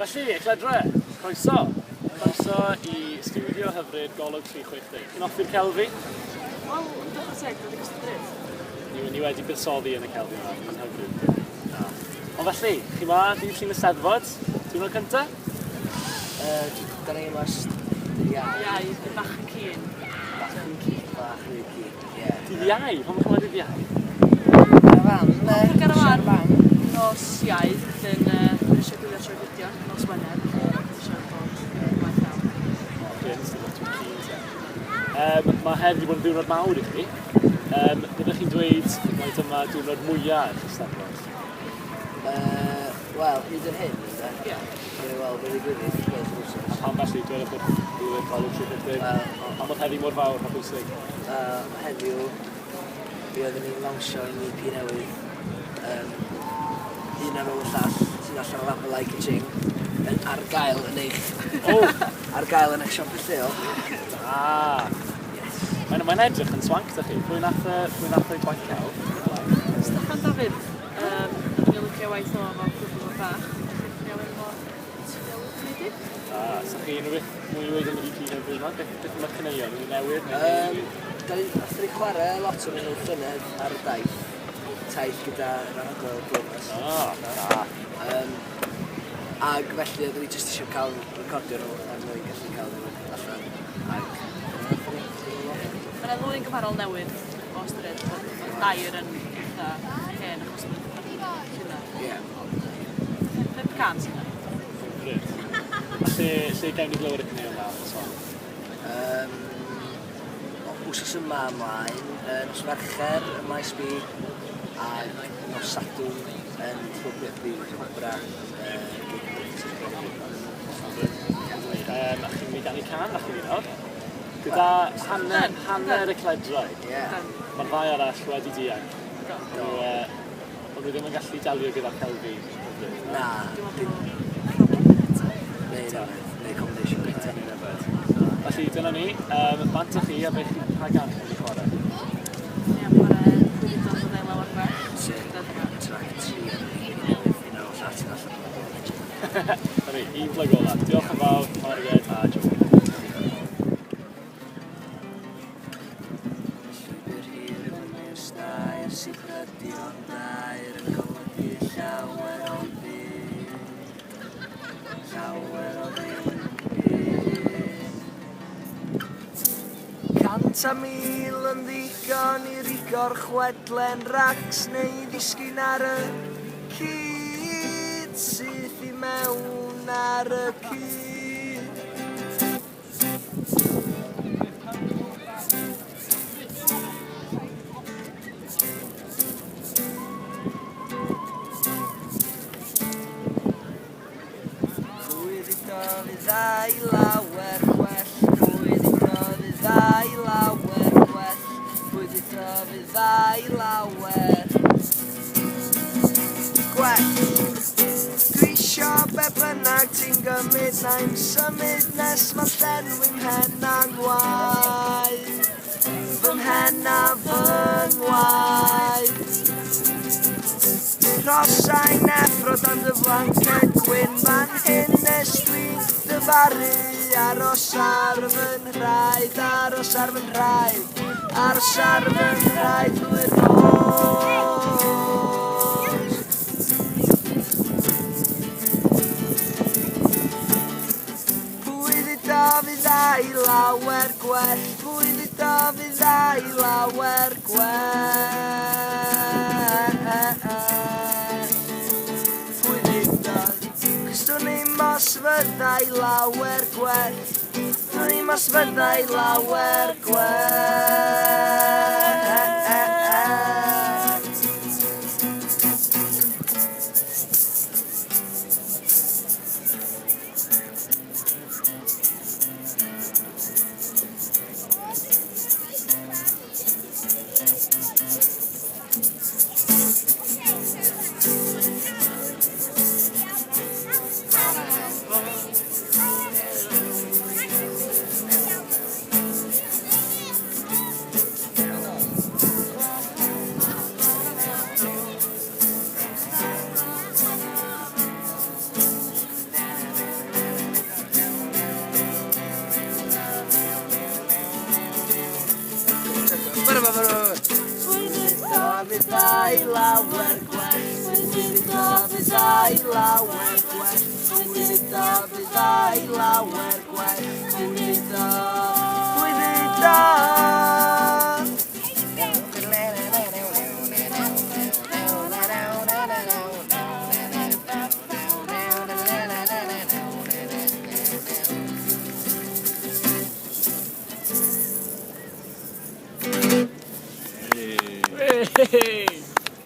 Felly, Cledre, croeso. Croeso i stiwdio hyfryd Golwg 360. Chi'n hoffi'r celfi? Wel, dechrau teg, dwi wedi cystadlu. Ni, ni wedi buddsoddi yn y celfi yma, mae'n hyfryd. Na. Ond felly, chi ma, dydd Llun y Steddfod, diwrnod cynta? Da ni yma dydd Iau. Iau, dyn bach yn cyn. Bach yn cyn, bach yn cyn, ie. Dydd Iau? Pam chi'n dydd Iau? Garafan, de. Garafan. Nos Iau, dyn eisiau gwylio trwy fideo, nos Wener, eisiau bod yn waith iawn. Oce, sy'n lot o'r cyn te. Mae heddi wedi bod yn ddiwrnod mawr i chi. Byddwch chi'n dweud mai dyma diwrnod mwyaf eich Eisteddfod? Wel, hyd yn hyn, ynde? Ie. Gawn ni weld be ddigwyddith gweddill yr wsos. A pam felly, dwedwch wrth gwylwyr Golwg 360? Wel... Pam bod heddi mor fawr a bwysig? Heddiw, mi oeddwn ni'n lawnsio ein EP newydd, un ar ôl y llall, sydd allan o label Like a Ching, yn ar gael yn eich... O! Ar gael yn eich siop lleol. Da! Yes. Mae'n mae edrych yn swank, da chi. Pwy nath, pwy nath ei gwaith celf? Steffan Dafydd. Dwi'n licio waith o fel grŵp o bach. Iawn mor ti. Ah, so chi unrhyw beth mwy i weud am yr EP newydd yma? Beth, beth mae'r caneuon? Yn newydd? Neu Da ni, nathon ni chwarae lot o'n nhw llynedd ar y daith. Taith gyda yr anhygoel Gomez. Ah, da. Ag felly oeddwn ni jyst eisiau cael recordio nhw er mwyn gallu cael nhw allan. Ag Mae yna ddwy yn gymharol newydd o ystyried bod mae'r dair yn eitha hen achos bod llynedd. Ie. 5 cân sy'n yna. Hyfryd. A lle, lle gawn ni glywed y caneuon yma? So? Wsos yma ymlaen, nos Fercher ym Maes B a nos Sadwrn yn Clwb Rygbi Cobra, gig Hyfryd. A chi'n mynd i ganu cân falle ni nawr? Gyda hanner, hanner y cledrau. Ie. Mae'r ddau arall wedi dianc. Do. O'n nhw, o'n nhw ddim yn gallu delio gyda'r celfi. Hyfryd. Na. Dwi'n meddwl bod nhw'n problem eto. Neu yfed, neu combination. Bita neu'n yfed. Felly dyna ni, bant â chi a beth chi'n pa gân chi'n mynd i chwarae? Ni am chwarae Pwy Ddudodd Fyddai Lawer Gwell. Sef track 3 ar yr EP newydd, un ar ôl llall sydd allan. Dyna ni, un plug ola. Diolch yn fawr, Marged a Joe. Llwybr hir i fyny'r stair sy'n prydio'n dair yn golygu llawer o byd. Llawer o byd. 100,000 yn ddigon i rigo'r chwedlen racs neu ddisgyn ar y cyd, syth i mewn ar y cyd. Pwy ddudodd fyddai lawer gwell? Pwy ddudodd fyddai lawer gwell? Pwy ddudodd fyddai lawer gwell? Dwi isio be bynnag ti'n gymryd, nai'm symud nes ma llenwi mhen a ngwaed. Fy mhen a fy ngwaed. Rhosai'n effro dan dy flanced gwyn fan hyn nes dwi'n dyfaru aros ar fy nhraed, aros ar fy nhraed, aros ar fy nhraed drwy'r nos. Pwy ddudodd fyddai lawer gwell? Pwy ddudodd fyddai lawer gwell? Pwy ddudodd? Cos dwn i'm os fyddai lawer gwell. Dwn i'm os fyddai lawer gwell. fyddai lawer gwell. Flwyddyn nesa fyddai lawer gwell. Flwyddyn nesa fyddai lawer gwell. Flwyddyn nesa.